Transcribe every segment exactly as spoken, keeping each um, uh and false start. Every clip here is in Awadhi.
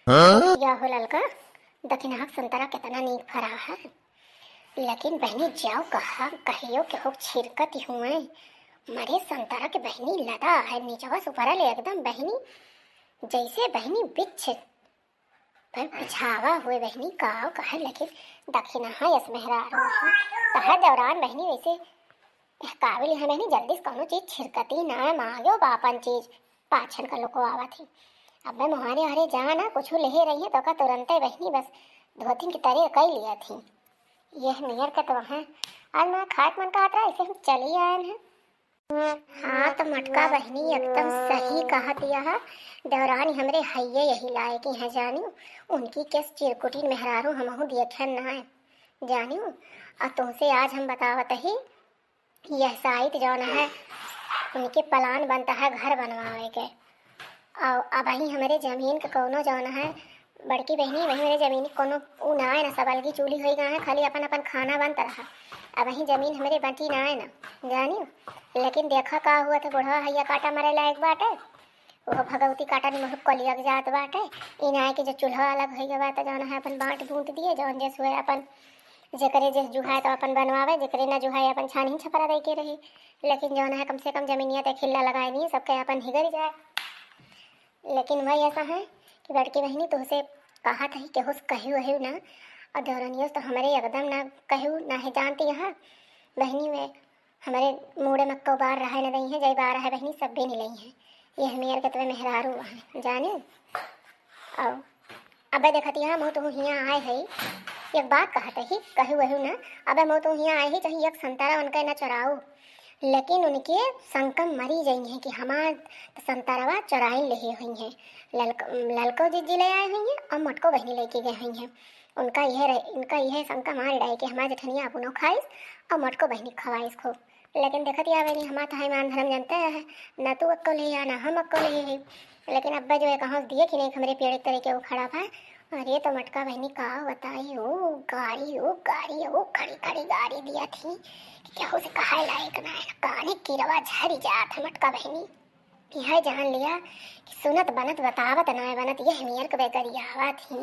हाँ? या हो ललका, दखिनहा क संतरा केतना नीक फरा है। लेकिन बहिनी, जाओ कहा, कहियो केहू क छिरकत हुए। मरे संतरा के बहिनी लदा है, निचवा से ऊपरा ले एकदम बहिनी, जैसे बहिनी बिच्छ पर बिछावा हुए बहिनी, काव कहे। लेकिन दखिनहा यस मेहरारू है, तहर देवरान बहिनी वैसे एह काबिल है बहिनी, जल्दी से कौनो चीज छिरकती ना, मांगो बापन चीज, पाछन का लोको आवत ही। अबे मोहारे हरे जा ना, कुछ लेहे रही है तो का तुरंते बहिनी बस धोतिन की तरे कई लिया थी। यह मेर के तो है, आज मैं खाए के मन कहत रहा, ऐसे हम चली आए हैं। हाँ, तो मटका बहिनी एकदम सही कहत यह। देवरानी हमरे हइये यही लायक ही है जानियो। उनकी केस चिरकुटी मेहरारू हमहू देखन ना है जानियो। और तुमसे आज हम बतावत ही, यह साइत जौन है, उनके प्लान बनता है घर बनवावे के। और अबहीं हमरे जमीन के कौनो जौन है, बड़की बहिनी, वही मेरे जमीन कोनो ऊ ना है ना, सब अलगी चूल्ही होई गए हैं, खाली अपन अपन खाना बनत रहा। अबहीं जमीन हमरे बची ना है ना, जानी। लेकिन देखा का हुआ था, बुढ़वा हैया काटा मरे लायक बाटे, वो भगवती काटा निमहू कलियक जात बाटे। ई ना है कि जो चूल्हा अलग होई गवा तो जौन है अपन बांट बूंट दिए, जौन जैस हुए अपन जेकरे जैस जुहाए तो अपन बनवावे, जेकरे ना जुहाए अपन छानही छपरा दे के रही। लेकिन जौन है कम से कम जमीनिया ते खिल्ला लगाए दिए, सबके अपन हिगर जाए। लेकिन वही ऐसा है कि बड़की बहिनी तोहसे कहत ही, केहू से कहू वहू ना, और देवरनियों से तो हमरे एकदम ना कहू, ना है जानती यहाँ बहिनी में हमरे मूड़े मक्को बार रहे न दई है, जई बार रहे बहिनी सब भी नहीं लई है। ये हमें यार के तबे मेहरारू है जाने। और अबे देखत यहाँ मुँह तुहू हियाँ आए है, एक बात कहत ही, कहू वहू ना, अबे मुँह तुहू हियाँ आए ही, चाहे एक संतरा उनके ना चुराऊ, लेकिन उनके संकम मरी जाई है कि हमार संतरवा चुराइन लेहे हुई है। ललक-, ललको जिज्जी ले आए हुई है और मोटको बहिनी लेके गए हुई है। उनका यह रह, इनका यह संकम मार डाए कि हमार जेठनिया अपनो खाइस और मोटको बहिनी खवाइस खूब। लेकिन देखत या बेरी हमार तो ईमान धर्म जानते है, ना तू अक्को ले आ, ना हम अक्को ले है। लेकिन अब्बा जो है कहाँ से दिए कि नहीं, हमरे पेड़ एक तरह के वो खड़ा भा। अरे तो मटका बहिनी का बताई, ओ गारी, ओ गारी, ओ खड़ी खड़ी गारी दिया थी कि केहू से कहाए लायक ना है, काने किरवा झरी जात है मटका बहिनी। यह जान लिया कि सुनत बनत बतावत ना बनत यह मेर के बेगरियावा थी।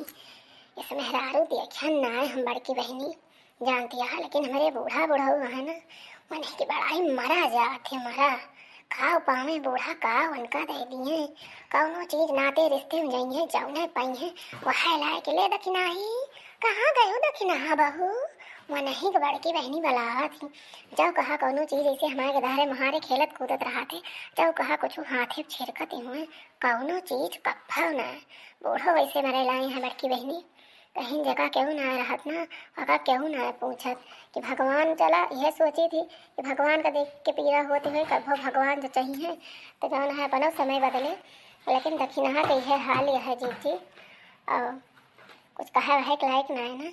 इस मेहरारू देखन ना है हम बड़की बहिनी। जानती है, लेकिन हमरे बूढ़ा बुढ़ऊ है ना, उन्हें की बड़ाई मरा जात है, मरा। का पावे बूढ़ा, का उनका दे दिए, कौनो चीज नाते रिश्ते में जाइए, जौने पाइए, वह लाए के ले दखिनाही। कहाँ गयो दखिनाहा बहू? उन्हें की बड़की बहिनी बलावा थी। जब कहा कौनो चीज ऐसे हमारे धारे महारे खेलत कूदत रहा थे, जब कहा कुछ हाथे छिरकत हुए, कौनो चीज कप्फा ना। बूढ़ो वैसे मरे लाए हैं बड़की बहिनी। कहीं जगह केहू ना रहत ना, अगर केहू ना पूछत कि भगवान, चला यह सोची थी कि भगवान का देख के पीरा होती है, कभो भगवान जो चाहिए तो जौन है अपनो समय बदले। लेकिन दखिनहा के यह हाल यह है जीजी, और कुछ कहे वहे के लायक ना है ना।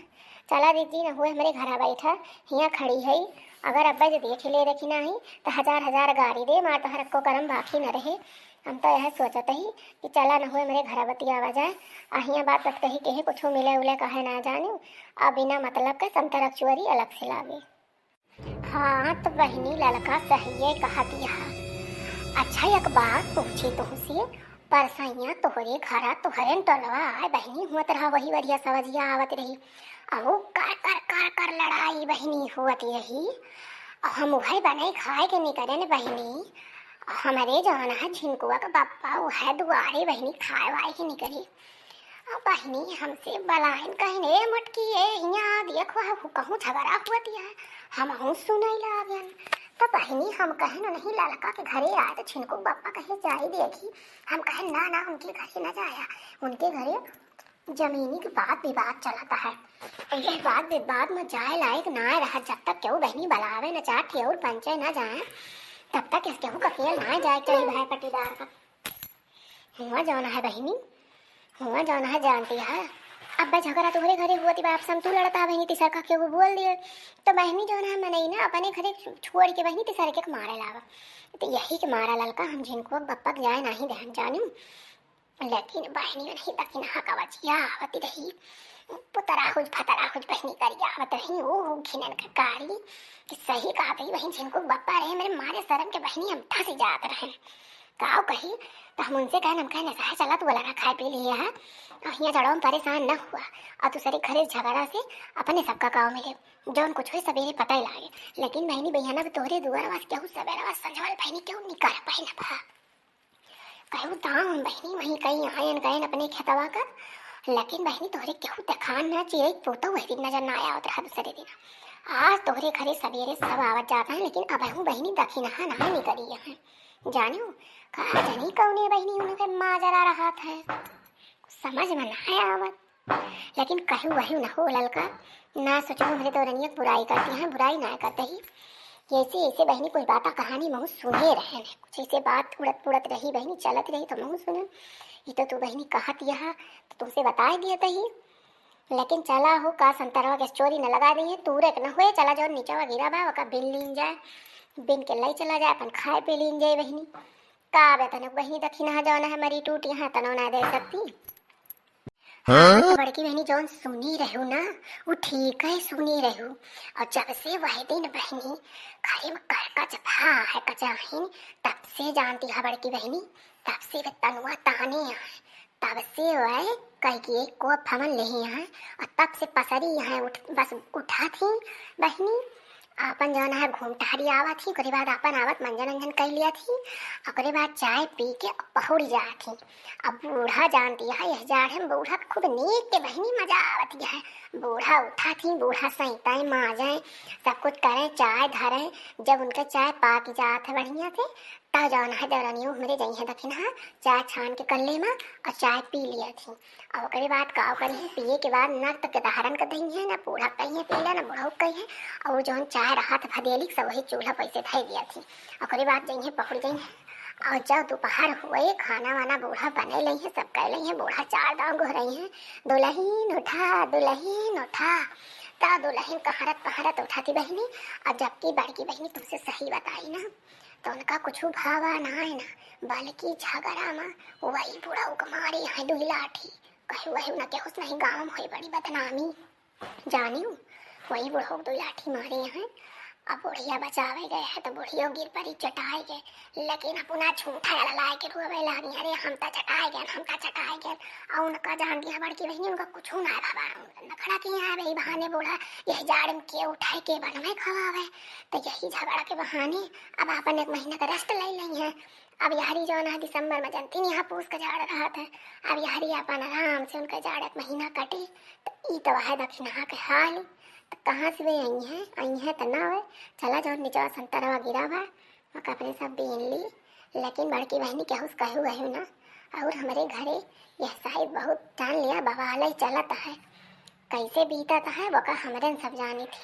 चला दीदी ना हुए हमरे घरा बैठा, हियाँ खड़ी है, अगर अब्बा जो देख ले दखिनाही तो हजार हजार गारी दे, मार तोहर को करम बाकी न रहे। हम तो यह सोचत ही कि चला न हुए मेरे घर बतियावा जाए, आ हियाँ बात बत कही के ही कुछ मिले उले कहे ना जानी, आ बिना मतलब के संतरा चोरी अलग से लागे। हाँ तो बहिनी ललका सहिए कहा दिया। अच्छा एक बात पूछी तुमसे, परसैया तोहरे घरा तोहरे टोलवा आए बहिनी हुअत रहा, वही बढ़िया सवजिया आवत रही, अहो कर कर कर कर लड़ाई बहिनी हुअत रही। हम उहे बने खाए के निकरे न बहिनी, हमरे जौन है झिनकुआ का बप्पा उहे दुआरे बहिनी खाए वाए के निकरे। अब बहिनी हमसे बलाइन कहिन, "ए मोटकी, ए हियाँ देखो, है कहूँ झगड़ा हुअत है, हमहूँ सुनै लागन।" तो बहिनी हम कहन, "नहीं, ललका के घरे आए तो झिनकू बप्पा कहे जाई देखी।" हम कहन, "ना, ना, उनके घरे ना जाया, उनके घरे जमीनी के बात विवाद चलत है, यह बात विवाद में जाए लायक ना रहा, जब तक केहू बहिनी बलावे न चार ठे और पंचे ना जाए, तब तक केहू का फेल ना जाए, चाहे भाई पटीदार का।" हुआ जौन है बहिनी, हुआ जौन है जानती है, अब झगड़ा तोहरे घरे हुआ थी, बाप से हम तू लड़ता बहिनी, तीसर का केहू बोल दिए, तो बहिनी जौन है मनई ना अपने घरे छोड़ के बहिनी तीसर के मारे लावा। तो यही के मारा ललका हम झिनकुआ बप्पा के जाए नाही देहन जानिम। लेकिन बहिनी नहीं दखिनहा का बचिया आवत रही, पुतरा हुज फतरा हुज बहिनी करिया आवत रही, ओ घिनन के कारी कि सही कहा थी बहिन, झिनकू बप्पा रहे मेरे मारे शर्म के बहिनी हम धस जात रहे। काव कही, तो हम उनसे कहन, हम कहन ऐसा है, चला तू अलग खाए पी लिए है, और हियाँ जड़ों परेशान न हुआ, और दूसरे घरे झगड़ा से अपने सबका काव मिले, जौन कुछ हुई सबेरे पता ही लागे। लेकिन बहिनी, बहियाना भी तोहरे दुआर वास केहू सबेरा वास संझवल बहिनी केहू निकर पाई न भा। कहू दाम बहिनी, वहीं कहीं आयन गयन अपने खेतवा कर, लेकिन बहिनी तोहरे केहू देखान ना, चिरई पोतो वही दिन नजर ना आवत रहा दूसरे दिन। आज तोहरे घरे सबेरे सब आवत जात है, लेकिन अबहू बहिनी दखिनहा ना निकरी है। जानियो, का जानी कौने बहिनी उनके माजरा रहत है, समझ में ना आवत। लेकिन कहू वही न हो ललका, ना सोचो हमरे दौरनिया बुराई करती हैं, बुराई ना करते ही। ऐसे ऐसे बहिनी कोई बात कहानी महू सुने रहे हैं, कुछ ऐसे बात उड़त पुड़त रही बहिनी, चलत रही तो महू सुने। ये तो तू बहिनी कहत यह तो तुमसे बताए दिया तही। लेकिन चला हो का संतरवा के चोरी न लगा दी है, तूरे के न हुए, चला जो नीचवा गिरा बा ओका बिन लीन जाए, बिन के लई चला जाए, अपन खाए पी लीन जाए बहिनी। का बे तनक बहिनी दखिनहा जौन है मरी टूट यहाँ तनो ना दे सकती। हाँ, तो बड़की बहिनी जौन सुनी रहू ना, वो ठीक है सुनी रहू। और जब से वह दिन बहिनी घरे में करकच भा है कचाहिन, तब से जानती है बड़की बहिनी, तब से वे तनुआ ताने है, तब से वह कह के कोप हवन लेही है, और तब से पसरी है उठ, बस उठा थी बहिनी। आपन जौन है घूम टहरी आवत ही, ओकरे बाद आपन आवत मंजन उंजन कइ लिया थी, ओकरे बाद चाय पी के पहुड़ जात ही। अब बूढ़ा जानती है, यह जाड़े में बूढ़ा खूब नीक के बहिनी मजा आवत है। बूढ़ा उठा थी, बूढ़ा सैताई माजाए, सब कुछ करे, चाय धरे। जब उनके चाय पाक जात है बढ़िया से, तब जौन है देवरानियों हमरे जइहे दखिनहा, चाय छान के कल्ले में और चाय पी लिया थी। और ओकरे बाद का करी है, पिए के बाद ना तो के दहारन के दही है, ना बूढ़ा कही है पी ले, ना बूढ़ा कही है। और वो जौन चाय रहा था भदेली, सब वही चूल्हा पैसे धर दिया थी। ओकरे बाद जइहे पहुड़ जइहे। और जब दोपहर हुए, खाना वाना बूढ़ा बने लई है, सब कह लई है, बूढ़ा चार दाव गोहरई है, "दुलहिन उठा, दुलहिन उठा।" ता दुलहिन कहरत पहरत उठा थी बहिनी। और जबकि बड़की बहिनी तुमसे सही बताई ना, तो उनका कुछ भावा ना है ना, बल्कि झगड़ा में वही बुढ़ऊ के मारे हैं दुई लाठी। कहे वही ना केहू से नहीं गाँव में होई बड़ी बदनामी। जानियो, वही बुढ़ऊ के दुई लाठी मारे हैं। अब बुढ़िया बचावे गए हैं तो बुढ़ियो गिर पड़ी चटाए गए, लेकिन अपना झूठा ललाए के रोवे लागी, "अरे हम तो चटाए गए, हम तो चटाए गए।" और उनका जान दिया बड़की बहिनी, उनका कुछ ना भावा, नखड़ा के यहाँ वही बहाने बूढ़ा, यह जाड़ में के उठाए के बनवे खवावे। तो यही झगड़ा के बहाने अब अपन एक महीना का रेस्ट ले लई है। अब यहरी जौन है दिसंबर में जनती नहीं, यहाँ पूस का जाड़ रहत है। अब यहरी अपन आराम से उनका जाड़ एक महीना कटी। तो ई तो वह दखिनहा के हाल। तो कहाँ से वे आई हैं? आई हैं तो ना वे। चला जौन निचवा संतरवा गिरा बा, ओका अपने सब बीन ली। लेकिन बड़की बहिनी केहू से कहू वहू ना। और हमरे घरे यह साइड बहुत जान लिया बवाल ही चलत है। कैसे बीतत है, वका हमरे सब जानी थी।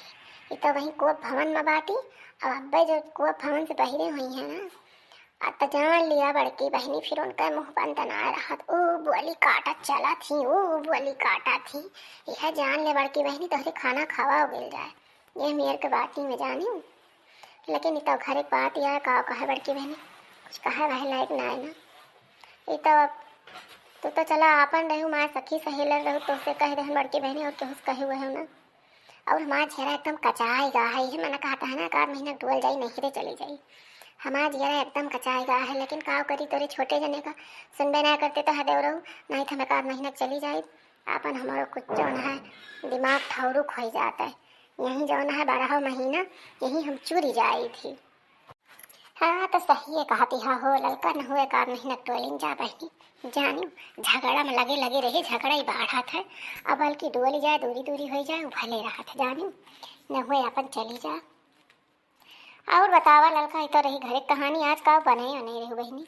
ये तो वहीं कोप भवन में बाटी। अब अब्बे जो कोप भवन से बहिरे हुई है ना, आ त जान लिया बड़की बहिनी, फिर उनका मुँह बंद ना रहत। ऊ बोली काटा चला थी, ऊ बोली काटा थी। यह जान ले बड़की बहिनी, तोहरे खाना खावा हो गिल जाए। ये मेर के बात ही में जानी। लेकिन ई तो घर एक बात यार, का कहे बड़की बहिनी, कुछ कहे वहे लायक ना है ना। ई तो अब तू तो चला आपन रहू, माँ सखी सहेलर रहू, तोसे कह देहन बड़की बहिनी, और केहू से कहे हुए हो ना। और हमार झेरा एकदम कचाई गा है, ये मना कहता है ना, एक आध महीना डुअल जाई, नहीं रे चली जाई। हमार झेरा एकदम कचाई गा है, लेकिन का करी, तोरे छोटे जने का सुनबे ना करते तो हदे रहू, नहीं तो हम एक आध महीना चली जाई। आपन हमारो कुछ जौन है दिमाग ठौरुक हो जाता है। यही जौन है बारह महीना यही हम चुरी जाई थी। हाँ, तो सही है कहती हा हो, ललका न हुए का नहीं न टोलिन जा बहिनी। जानियो, झगड़ा में लगे लगे रहे, झगड़ा ही बाढ़त है। अब बल्कि डोली जाए, दूरी दूरी हो जाए, वो भले रहत है। जानियो, न हुए अपन चली जा। और बतावा ललका, ई तो रही घरे कहानी, आज का बने या नहीं रहू बहिनी?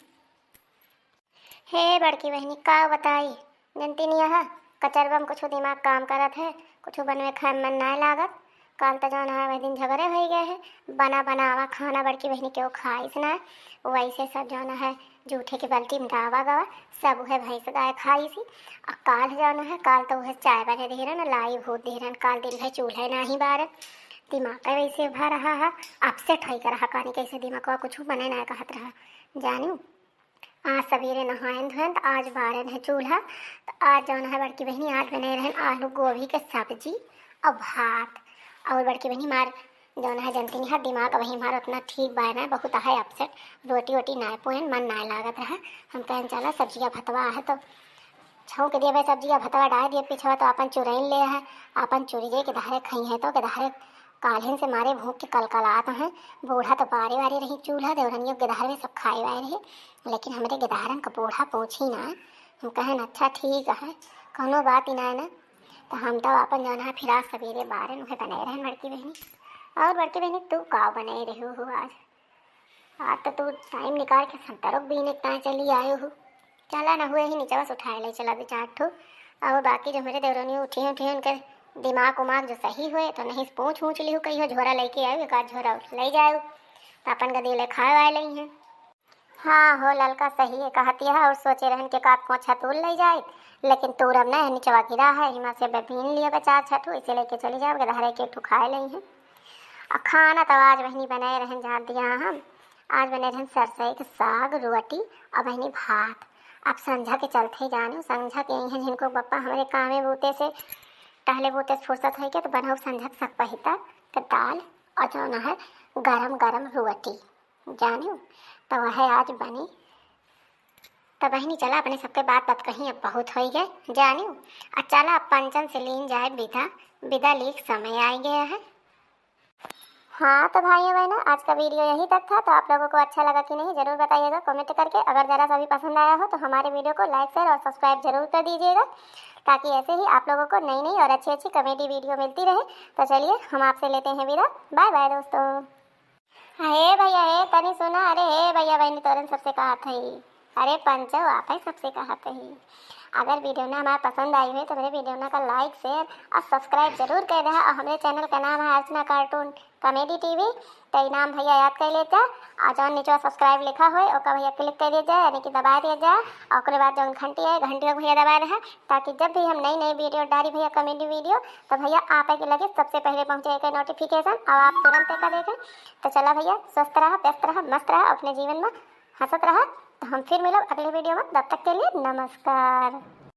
हे बड़की बहिनी, का बताई, जनती नहीं है, कचरवा में कुछ दिमाग काम करत है, कुछ बनवे खाए में मन ना लागत। काल तो जौन है, वही दिन झगड़े हो गए है, बना बनावा खाना बड़की बहिनी केहू खाइस ना, वैसे सब जौन है, जूठे के बाल्टी में गावा गवा, सब उहे भैंस गाय खाइसी। आ काल जौन है, काल तो उहे चाय बने दे रहन, लाई भूत दे रहन, काल दिन भर चूल्हे नाही बारन, दिमाग वैसे भा रहा है, अपसेट होई के रहा, कानी कैसे दिमागवा कुछ बने ना कहत रहा, जानियो। आज सवेरे नहायन धोयन त आज बारन है चूल्हा। त आज जौन है बड़की बहिनी, आज बने रहन आलू गोभी के सब्जी और भात। और बड़की बहिनी मार जौन है जनती नहीं है, दिमाग अबहीं हमार उतना ठीक बा ना, बहुत है अपसेट। रोटी वोटी नाय पोएन, मन नाय लागत रहा। हम कहन चला सब्जिया भतवा है तो छौंक दिया भाई, सब्जिया भतवा डाल दिया, पिछवा तो अपन चुरैन ले है, अपन चुरिये के दहरे खइहैं तो के दहरे काल्हिन से मारे भूख के कलकलात हैं। बूढ़ा तो बारे बारे रही चूल्हा, देवरनियो के दहरे में सब खाए वाए रहे, लेकिन हमरे के दहरन का बूढ़ा पूछी ना। हम कहन अच्छा ठीक है, कौनो बात ही ना है ना। तो हम तो अपन जौन है फिर आज सवेरे बारन उहे बनाए रहन बड़की बहिनी। और बड़की बहिनी तू का बनाए रहे हो आज? आज तो तू टाइम निकाल के संतरों के बीने ताए चली आयो हो। चला ना हुए ही नीचे बस उठाए ले चला दे चार ठो। और बाकी जो हमरे देवरनियो उठी उठी उनके दिमाग उमाग जो सही हुए तो नहीं पूछ ऊँच लिहू कहियो झोरा लेके आयो, एक आध झोरा ले जायो तो अपन गदी ले खाए वाए लइहैं। हाँ हो ललका सही है कहती है, और सोचे रहन के काट पोछा तूल ले जाए, लेकिन तूरब नहीं निचवा गिरा है, हिमा से बबीन लिया बचा छठू, इसे लेके चली जाओ, गदहरे के ठू खाए लइहैं। और खाना तो आज बहिनी बनाए रहन जान दिया हम, आज बने रहन सरसों के साग रोटी और बहिनी भात। अब संझा के चलते ही जाने संझा के यहीं जिनको बप्पा हमारे कामे बूते से टहले बूते से फुर्सत है के तो बनाओ संझा के सक पहिता के दाल और जौन है गरम गरम रोटी। जानियो, तो वह आज बनी। तो बहिनी चला अपने सबके बात बात कहीं अब बहुत होई गए। जानियो, आ चला अब पंचन से लीन जाए विदा, विदा लीक समय आई गया है। हाँ तो भाइयों बहनों, आज का वीडियो यहीं तक था। तो आप लोगों को अच्छा लगा कि नहीं, जरूर बताइएगा कमेंट करके। अगर जरा सा भी पसंद आया हो तो हमारे वीडियो को लाइक शेयर और सब्सक्राइब जरूर कर दीजिएगा, ताकि ऐसे ही आप लोगों को नई नई और अच्छी अच्छी कॉमेडी वीडियो मिलती रहे। तो चलिए हम आपसे लेते हैं विदा, बाय बाय दोस्तों। हे भैया हे तनी सुना, अरे हे भैया बहनी तोरन सबसे कहा थई, अरे पंचो आप ही सबसे कहा थई। अगर वीडियो ना हमारा पसंद आई हुई तो मेरे वीडियो ना का लाइक शेयर और सब्सक्राइब जरूर कर दे। और हमारे चैनल का नाम है अर्चना कार्टून कॉमेडी टीवी। तो ई नाम भैया याद कर लेते हैं और जौन नीचे सब्सक्राइब लिखा हुए ओका भैया क्लिक कर दिया जाए, यानी कि दबा दिया जाए। और ओकरे बाद जौन घंटी है घंटी को भैया दबा रहे, ताकि जब भी हम नई नई वीडियो डाली भैया कॉमेडी वीडियो, तो भैया आप के लगे सबसे पहले पहुँचे एक नोटिफिकेशन और आप तुरंत एका देखें। तो चला भैया, स्वस्थ रहा, व्यस्त रहा, मस्त रहा अपने जीवन में, हंसत रहा। तो हम फिर मिलब अगले वीडियो में, तब तक के लिए नमस्कार।